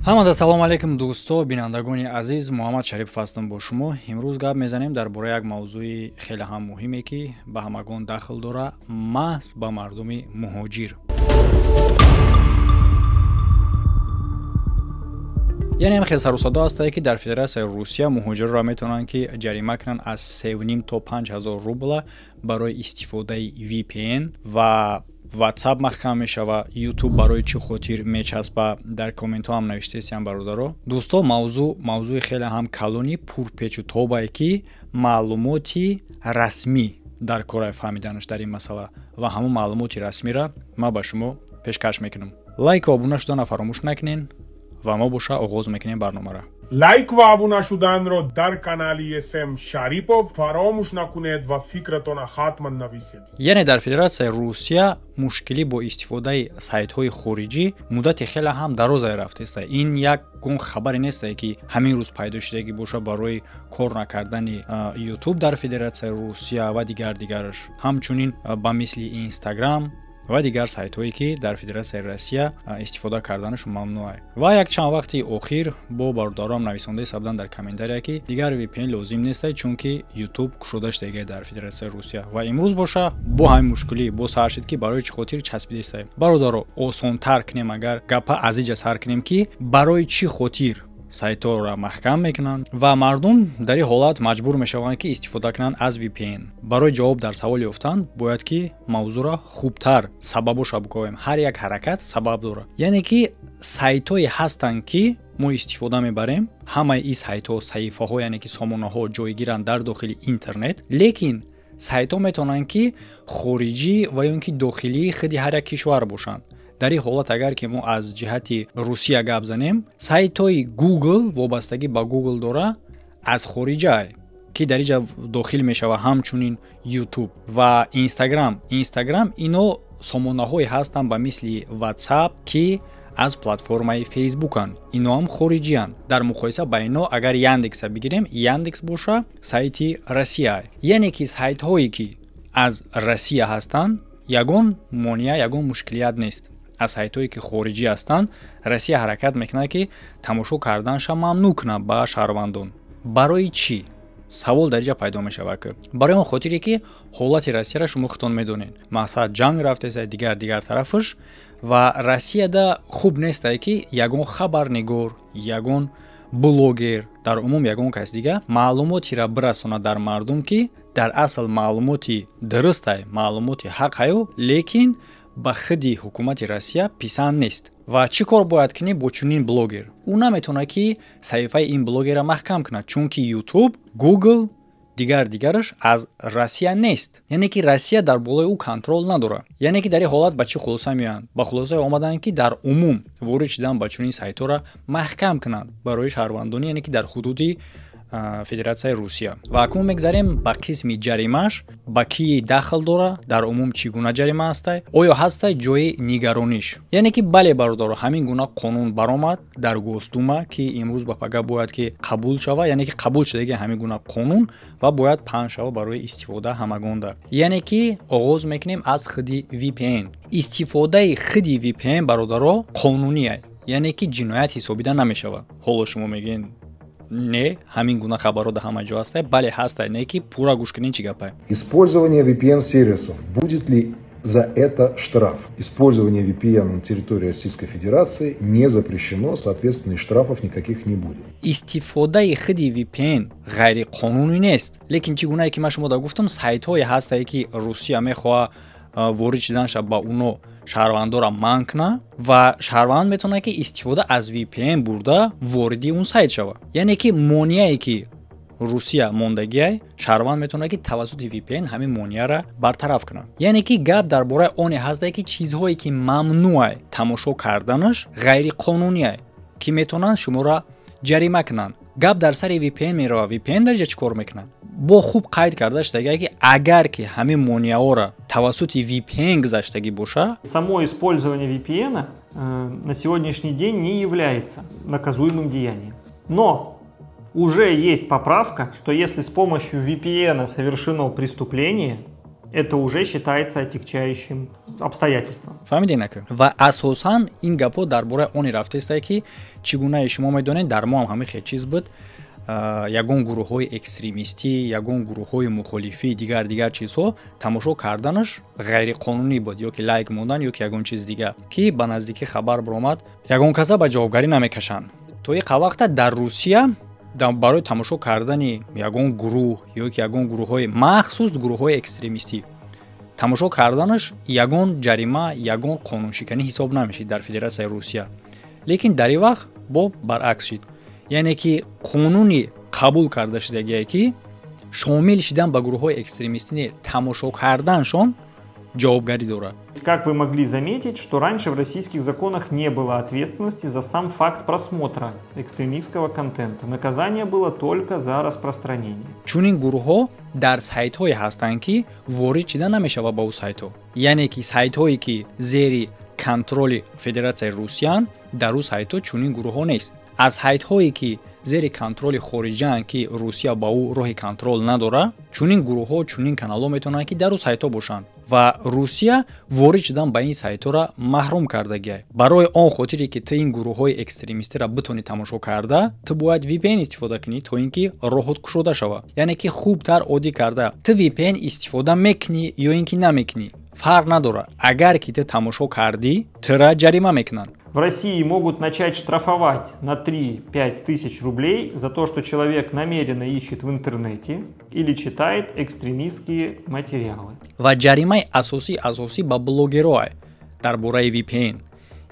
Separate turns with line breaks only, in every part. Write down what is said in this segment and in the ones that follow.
Ҳамада салом алейкум, дӯсто, бинандагони азиз. Муҳаммад Шарипов ҳастам бо шумо. Имрӯз гап мезанем дар бораи як мавзӯи хеле ҳам муҳиме, ки ба ҳамагон дахл дора, маҳз ба мардуми муҳоҷир. Яъне ҳам хел сарусадо ҳастае, ки дар Федератсияи Русия муҳоҷирро метавонанд, ки ҷарима кунанд аз 3,5 то 5000 рубла барои истифодаи VPN, ва WhatsApp маҳкам мешава, YouTube барои чӣ хотир мечаспа, дар комментҳо ҳам навиштаистиям, бародаро. Дӯсто, мавзӯъ мавзӯи хеле ҳам калони пурпечу тобае, ки маълумоти расмӣ дар кораи фаҳмиданаш дар ин масъала, ва ҳамон маълумоти расмиро ман ба шумо пешкаш мекунам. Лайку обуна шудана фаромӯш накунен, ва мо боша оғоз мекунем барномаро.
Лайк ва обуна шуданро дар канали СМ Шарипов фаромӯш накунед ва фикратонро ҳатман нависед.
Яъне дар Федератсияи Русия мушкилӣ бо истифодаи сайтҳои хориҷӣ муддати хеле ҳам дарозе рафтааст. Ин як гун хабаре нестае, ки ҳамин рӯз пайдо шудагӣ боша барои кор накардани YouTube дар Федератсияи Русия ва дигар дигараш. Ҳамчунин ба мисли Instagram ва дигар сайтҳое, ки дар Федератсияи Россия истифода карданаш мамнӯъ. Ва як чанд вақти охир бо бародарам нависондаи сабдан дар комментария, ки дигар VPN лозим нестай, чунки YouTube кушода шудагия дар Федератсияи Русия. Ва имрӯз боша бо ҳамин мушкилӣ бо сар шуд, ки барои чӣ хотир часпидестай. Бародаро, осонтар кунем, агар гапа аз иҷа сар кунем, ки барои чӣ хотир сайтҳоро маҳкам мекунанд ва мардум дар ин ҳолат маҷбур мешаванд, ки истифода кунанд аз VPN. Барои ҷавоб дар савол ёфтан бояд, ки мавзӯъро хубтар сабабоша бикобем. Ҳар як ҳаракат сабаб дорад. Яъне ки сайтҳое ҳастанд, ки мо истифода мебарем, ҳамаи ин сайтҳо, саҳифаҳо, яъне ки сомонаҳо ҷойгиранд дар дохили интернет, лекин сайтҳо метавонанд, ки хориҷӣ ва ё ин ки дохилии худи ҳар як кишвар бошанд. Дар ин ҳолат, агар ки мо аз ҷиҳати Русия гап занем, сайтҳои Google вобастагӣ ба Google дора, аз хориҷа, ки дар инҷа дохил мешава ҳамчунин YouTube ва Instagram. Instagram ино сомонаҳое ҳастанд ба мисли WhatsApp, ки аз платформаи Фейсбуканд, ино ҳам хориҷиянд. Дар муқоиса ба ино, агар Яндекса бигирем, Яндекс боша сайти Россия. Яъне ки сайтҳое, ки аз Россия ҳастанд, ягон монеа, ягон мушкилият нест. Аз сайтҳое, ки хориҷӣ ҳастанд, Россия ҳаракат мекунад, ки тамошо карданша мамнӯъ кунад ба шаҳрвандон. Барои чӣ? Савол дар инҷа пайдо мешавад, ки барои он хотире, ки ҳолати Россияро шумо худтон медонед, мақсад ҷанг рафтеса, дигар дигар тарафаш, ва Россияда хуб нестае, ки ягон хабарнигор, ягон блогер, дар умум ягон кас дига маълумотеро бирасонад дар мардум, ки дар асл маълумоти дурустай, маълумоти ҳақаю, лекин ба худи ҳукумати Россия писанд нест. Ва чӣ кор бояд кунӣ бо чунин блогер? Ӯ наметавонад, ки саҳифаи ин блогерро маҳкам кунад, чунки YouTube, Google, дигар дигараш аз Россия нест. Яъне ки Россия дар болои ӯ контрол надорад. Яъне ки дар ин ҳолат ба чӣ хулоса меоянд? Ба хулосае омаданд, ки дар умум ворид шудан ба чунин сайтҳоро маҳкам кунанд барои шаҳрвандони, яъне ки дар ҳудуди Федератсияи Русия. Ва акнун мегзарем ба қисми ҷаримаш, ба кӣ дахл дора, дар умум чӣ гуна ҷарима ҳастай, оё ҳастай ҷои нигарониш. Яъне ки бале, бародаро, ҳамин гуна қонун баромад дар Госдума, ки имрӯз ба пага бояд, ки қабул шава, яъне ки қабул шудаги ҳамин гуна қонун ва бояд паҳн шава барои истифода ҳамагонда. Яъне ки оғоз мекунем аз худи VPN. Истифодаи худи VPN, бародаро, қонуние, яъне ки ҷиноят ҳисобида намешавад. Ҳоло шумо мегӯед: не, ҳамин гуна хабарҳо дар ҳама ҷо ҳастай. Бале, ҳастай, не ки пурра гӯш кунед, чӣ гапай.
Использование VPN-сервисов. Будет ли за это штраф? Использование VPN на территории Российской Федерации не запрещено, соответственно, и штрафов никаких не будет.
Истифодаи худи VPN ғайриқонунӣ нест, лекин чӣ гунае ки ман шумо да гуфтам, сайтҳое ҳастае, ки Русия мехоҳад ворид шуданша ба уно шаҳрвандоро манъ кунад, ва шаҳрванд метавонад, ки истифода аз VPN бурда вориди он сайт шавад. Яъне ки монеае, ки Русия мондагиай, шаҳрванд метавонад, ки тавассути VPN ҳамин монеаро бартараф кунад. Яъне ки гап дар бораи оне ҳастае, ки чизҳое, ки мамнӯъай тамошо карданаш, ғайриқонуние, ки метавонанд шуморо ҷарима кунанд. Гап дар сари VPN меравад. VPN дар ҷа чӣ кор мекунад? Бо хуб қайд карда шудагие, ки агар ки ҳамин монеаҳоро тавассути VPN гузаштагӣ боша.
Само использование VPN на сегодняшний день не является наказуемым деянием. Но уже есть поправка, что если с помощью VPN совершено преступление, Это уже считается отягчающим обстоятельством.
Фаҳмидед, нака? Ва асосан ин гапҳо дар бораи оне рафтаистае, ки чӣ гунаи шумо медонед, дар мо ҳам ҳамин хел чиз буд: ягон гурӯҳҳои экстремистӣ, ягон гурӯҳҳои мухолифӣ, дигар дигар чизҳо тамошо карданаш ғайриқонунӣ буд, ё ки лайк мондан, ё ки ягон чиз дигар, ки ба наздикӣ хабар баромад, ягон каса ба ҷавобгарӣ намекашанд. То иқа вақта дар Русия барои тамошо кардани ягон гурӯҳ ё ки ягон гурӯҳҳои махсус, гурӯҳҳои экстремистӣ тамошо карданаш ягон ҷарима, ягон қонуншиканӣ ҳисоб намешид дар Федератсияи Русия. Лекин дар ин вақт бо баръакс шид, яъне ки қонуни қабул карда шудагие, ки шомил шидан ба гурӯҳҳои экстремистӣ не, тамошо карданшон ҷавобгарӣ дорад.
Как вы могли заметить, что раньше в российских законах не было ответственности за сам факт просмотра экстремистского контента. Наказание было только за распространение.
Чунин гурӯҳҳо дар сайтҳое ҳастанд, ки ворид шида намешавад ба ӯ сайтҳо, яъне ки сайтҳое, ки зери контроли Федератсияи Русияанд, дар ӯ сайтҳо чунин гурӯҳҳо нест. Аз сайтҳое, ки зери контроли хориҷаанд, ки Русия ба ӯ роҳи контрол надорад, чунин гурӯҳҳо, чунин каналҳо метавонанд, ки дар ӯ сайтҳо бошанд ва Русия ворид шудан ба ин сайтҳоро маҳрум кардагиай. Барои он хотире ки ту ин гурӯҳҳои экстремистиро битонӣ тамошо карда, ту бояд VPN истифода кунӣ, то ин ки роҳот кушода шавад. Яъне ки хубтар оддӣ карда, ту VPN истифода мекунӣ ё ин ки намекунӣ, фарқ надорад, агар ки ту тамошо кардӣ, тура ҷарима мекунанд.
В России могут начать штрафовать на 3-5 тысяч рублей за то, что человек намеренно ищет в интернете или читает экстремистские материалы.
Ва ҷаримаи асосӣ ба блогерое дар бораи VPN,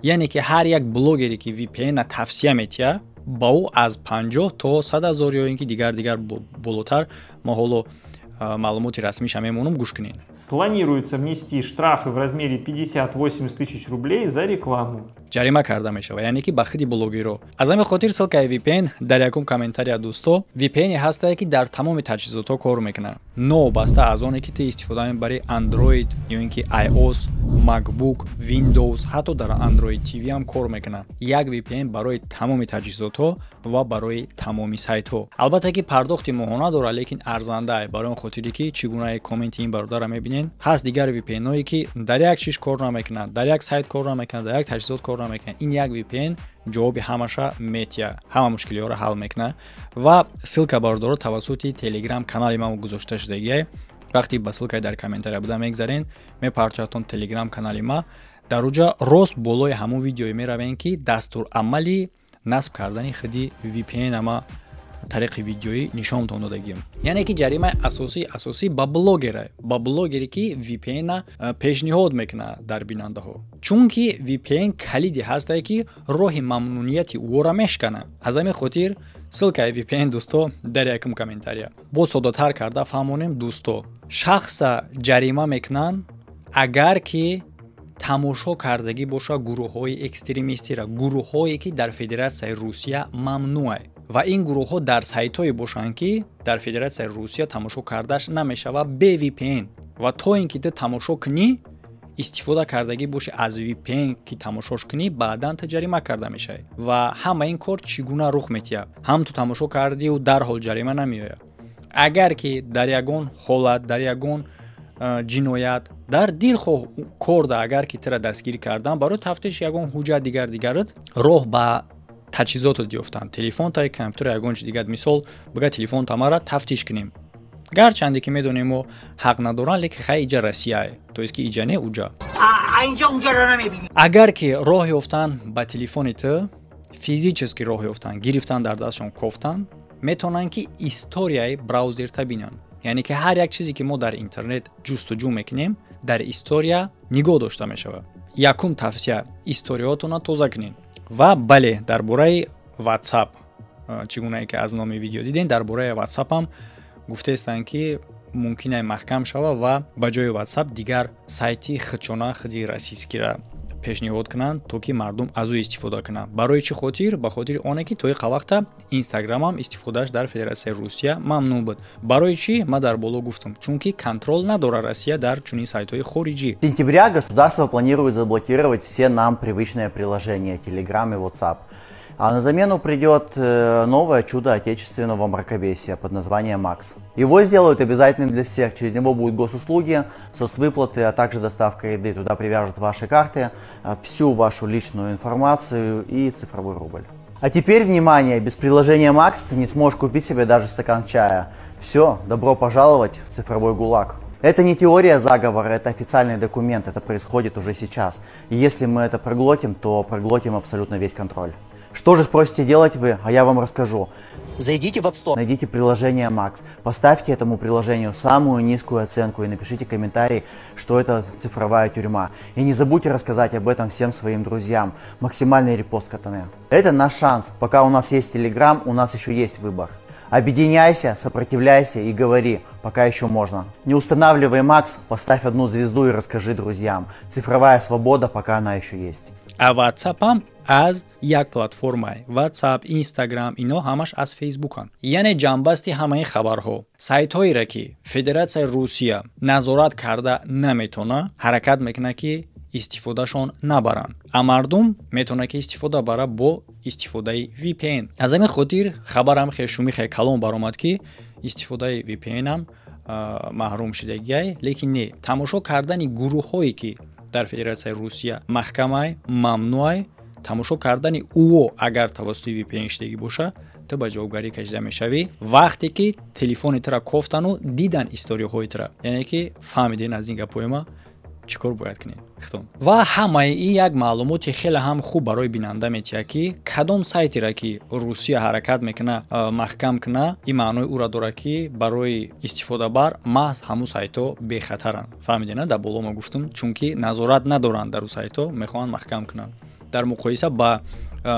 яъне ки ҳар як блогере, ки VPN тавсия метиҳад, ба ӯ аз 50 то 100 ҳазор ё ин ки дигар дигар болотар. Мо ҳоло маълумоти расмиша мемонам, гӯш кунед.
Планируется внести штрафы в размере 50-80 тысяч рублей за рекламу.
Ҷарима карда мешавад, яъне ки ба худи блогерро. Аз ҳамин хотир ссылкаи VPN дар якум комментария, дӯсто. VPN ҳастае, ки дар тамоми таҷҳизотҳо кор мекунад, новобаста аз оне ки ту истифода мебарӣ Android ё ин ки iOS, MacBook, Windows, ҳатто дар Android TV ҳам кор мекунад. Як VPN барои тамоми таҷҳизотҳо ва барои тамоми сайтҳо. Албатта ки пардохти моҳона дорад, лекин арзандае, барои он хотире ки чӣ гунаи комменти ин бародарро мебинед, ҳаст дигар VPN-ое, ки дар як чиз кор намекунад, дар як сайт кор намекунад, дар як таҷҳизот кор намекунад. Ин як VPN ҷавоби ҳамаша метиҳад, ҳама мушкилиҳоро ҳал мекунад. Ва ссылка, бародаро, тавассути Телеграм канали ман гузошта шудагиай. Вақте ба ссылкаи дар комментария буда мегзарен, мепартоятон Телеграм канали ма. Дар уҷа рост болои ҳамон видеое меравем, ки дастурамали насб кардани худи VPN ама тариқи видеоӣ нишонтон додагием. Яъне ки ҷаримаи асосӣ ба блогере, ба блогере, ки VPN пешниҳод мекунад дар бинандаҳо, чунки VPN калиде ҳастае, ки роҳи мамнунияти ӯро мешканад. Аз ҳамин хотир ссылкаи VPN, дӯсто, дар якум комментария. Бо соддатар карда фаҳмонем, дӯсто: шахса ҷарима мекунанд, агар ки тамошо кардагӣ боша гурӯҳҳои экстремистира, гурӯҳҳое, ки дар Федератсияи Русия мамнӯъ ва ин гурӯҳҳо дар сайтҳое бошанд, ки дар Федератсияи Русия тамошо кардааш намешавад бе VPN. Ва то ин ки ту тамошо кунӣ, истифода кардагӣ бошӣ аз VPN, ки тамошош кунӣ, баъдан ту ҷарима карда мешавӣ. Ва ҳама ин кор чӣ гуна рух метиҳад? Ҳам ту тамошо кардиу дарҳол ҷарима намеояд. Агар ки дар ягон ҳолат, дар ягон ҷиноят, дар дилхоҳ корда, агар ки тура дастгирӣ кардан барои тафтиши ягон ҳуҷҷат, дигар дигарат, роҳ ба таҷҳизотат ёфтанд, телефонта, компютер, ягон чи дигар, мисол бига, телефонта мара тафтиш кунем, гарчанде ки медонем, мо ҳақ надоранд, лекин хай, иҷа Россияе, то есть ки иҷа не, уҷа. Агар ки роҳ ёфтан ба телефони ту, физически роҳ ёфтан, гирифтан, дар дастшон кофтан, метавонанд, ки историяи браузерта бинанд. Яъне ки ҳар як чизе, ки мо дар интернет ҷустуҷӯ мекунем, дар история нигоҳ дошта мешавад. Якум тавсия: историётонро тоза кунед. Ва бале, дар бораи WhatsApp, чӣ гунае ки аз номи видео дидем, дар бораи WhatsApp ҳам гуфтаистанд, ки мумкин маҳкам шавад ва ба ҷои WhatsApp дигар сайти худшона, худи российскира пешниҳод кунанд, то ки мардум аз ӯ истифода кунанд. Барои чӣ хотир? Ба хотири оне ки то иқа вақта Инстаграмам истифодааш дар Федератсияи Русия мамнӯъ буд. Барои чӣ? Ман дар боло гуфтам, чунки контрол надорад Россия дар чунин сайтҳои хориҷӣ.
Сентября государство планирует заблокировать все нам привычные приложения Telegram и WhatsApp. А на замену придет новое чудо отечественного мракобесия под названием Макс. Его сделают обязательным для всех. Через него будут госуслуги, соцвыплаты, а также доставка еды. Туда привяжут ваши карты, всю вашу личную информацию и цифровой рубль. А теперь, внимание, без приложения Макс ты не сможешь купить себе даже стакан чая. Все, добро пожаловать в цифровой ГУЛАГ. Это не теория заговора, это официальный документ, это происходит уже сейчас. И если мы это проглотим, то проглотим абсолютно весь контроль. Что же спросите делать вы, а я вам расскажу. Зайдите в App Store, найдите приложение Max, поставьте этому приложению самую низкую оценку и напишите комментарий, что это цифровая тюрьма. И не забудьте рассказать об этом всем своим друзьям. Максимальный репост катане. Это наш шанс. Пока у нас есть Telegram, у нас еще есть выбор. Объединяйся, сопротивляйся и говори, пока еще можно. Не устанавливай Макс, поставь одну звезду и расскажи друзьям. Цифровая свобода, пока она еще есть.
А WhatsApp аз як платформай WhatsApp, Instagram ино ҳамаш аз Facebookан. Яъне ҷамъбасти ҳамаи хабарҳо. Сайтҳоеро ки Федератсияи Русия назорат карда наметона, ҳаракат мекунад ки истифодашон набаранд. А мардум метавонад ки истифода бара бо истифодаи VPN. Аз ҳамин хотир хабарам хеле шуми хеле калон баромад ки истифодаи VPN-ам маҳрум шудагиай, лекин не, тамошо кардани гурӯҳҳое ки дар Федератсияи Русия маҳкамай, мамнӯай, тамошо кардани ӯо агар тавассути VPN шудагӣ боша, ту ба ҷавобгарӣ кашида мешавӣ вақте ки телефони тура кофтану дидан историяҳои тура. Яъне ки фаҳмиден аз ин гапҳои ма чӣ кор бояд кунем хитон. Ва ҳамаи ин як маълумоти хеле ҳам хуб барои бинанда метиҳад ки кадом сайтера ки Русия ҳаракат мекуна маҳкам куна, ин маънои ӯра дорад ки барои истифодабар маҳз ҳамун сайтҳо бехатаранд. Фаҳмидед, на? Дар боло ма гуфтам, чунки назорат надоранд дар ӯ сайтҳо, мехоҳанд маҳкам кунанд. Дар муқоиса ба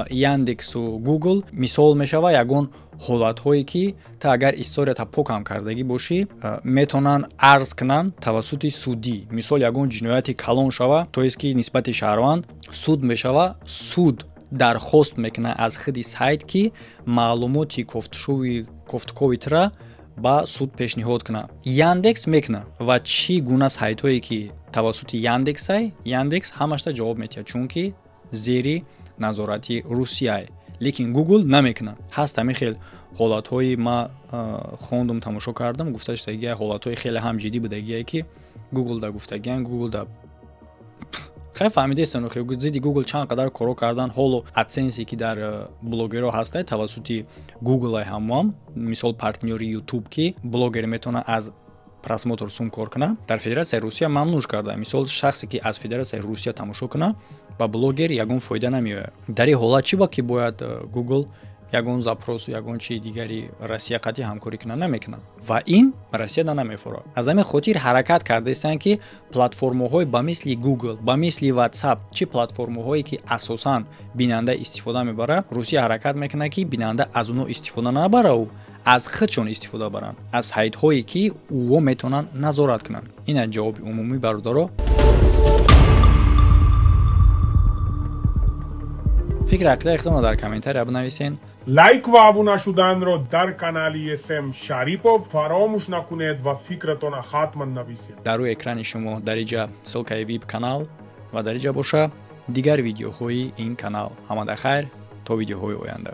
Яндексу Гугл мисол мешава ягон ҳолатҳое ки ту агар историята покам кардагӣ бошӣ, метавонанд арз кунанд тавассути судӣ. Мисол ягон ҷинояти калон шава, то ест ки нисбати шаҳрванд суд мешава, суд дархост мекунад аз худи сайт ки маълумоти кофтукови тура ба суд пешниҳод кунад. Яндекс мекунад ва чӣ гуна сайтҳое ки тавассути Яндексай, Яндекс ҳамашта ҷавоб метиҳад, чунки зери назорати Русияй. Лекин Google намекунад. Ҳаст ҳамин хел ҳолатҳои ма хондум, тамошо кардам, гуфта шудагия ҳолатҳои хеле ҳам ҷиддӣ будагие ки Google да гуфтагиян, Google да хеле фаҳмидастан, зидди Google чанд қадар коро кардан. Ҳоло AdSense ки дар блогерҳо ҳастай тавассути Google ҳамоам, мисол партнёри YouTube ки блогер метавонад аз просмотр сум кор кунад, дар Федератсияи Русия мамнӯъ карда. Мисол шахсе ки аз Федератсияи Русия тамошо кунад, ба блогер ягон фоида намеояд. Дар ин ҳолат чӣ ба ки бояд Google ягон запросу ягон чизи дигари Россия қатъи ҳамкорӣ кунад, намекунад ва ин Россияда намефурад. Аз ҳамин хотир ҳаракат кардаистанд ки платформаҳои ба мисли Google, ба мисли WhatsApp, чӣ платформаҳое ки асосан бинанда истифода мебарад, Русия ҳаракат мекунад ки бинанда аз онҳо истифода набараву аз худшон истифода баранд, аз сайтҳое ки ӯо метавонанд назорат кунанд. Ин аз ҷавоби умумӣ бародаро. Фикр ақидаи худро дар комментария бинависен.
Лайк ва обуна шуданро дар канали СМ Шарипов фаромӯш накунед ва фикратонро ҳатман нависед.
Дар рӯи экрани шумо дар иҷа ссылкаи VIP канал ва дар иҷа боша дигар видеоҳои ин канал. Ҳамада хайр, то видеоҳои оянда.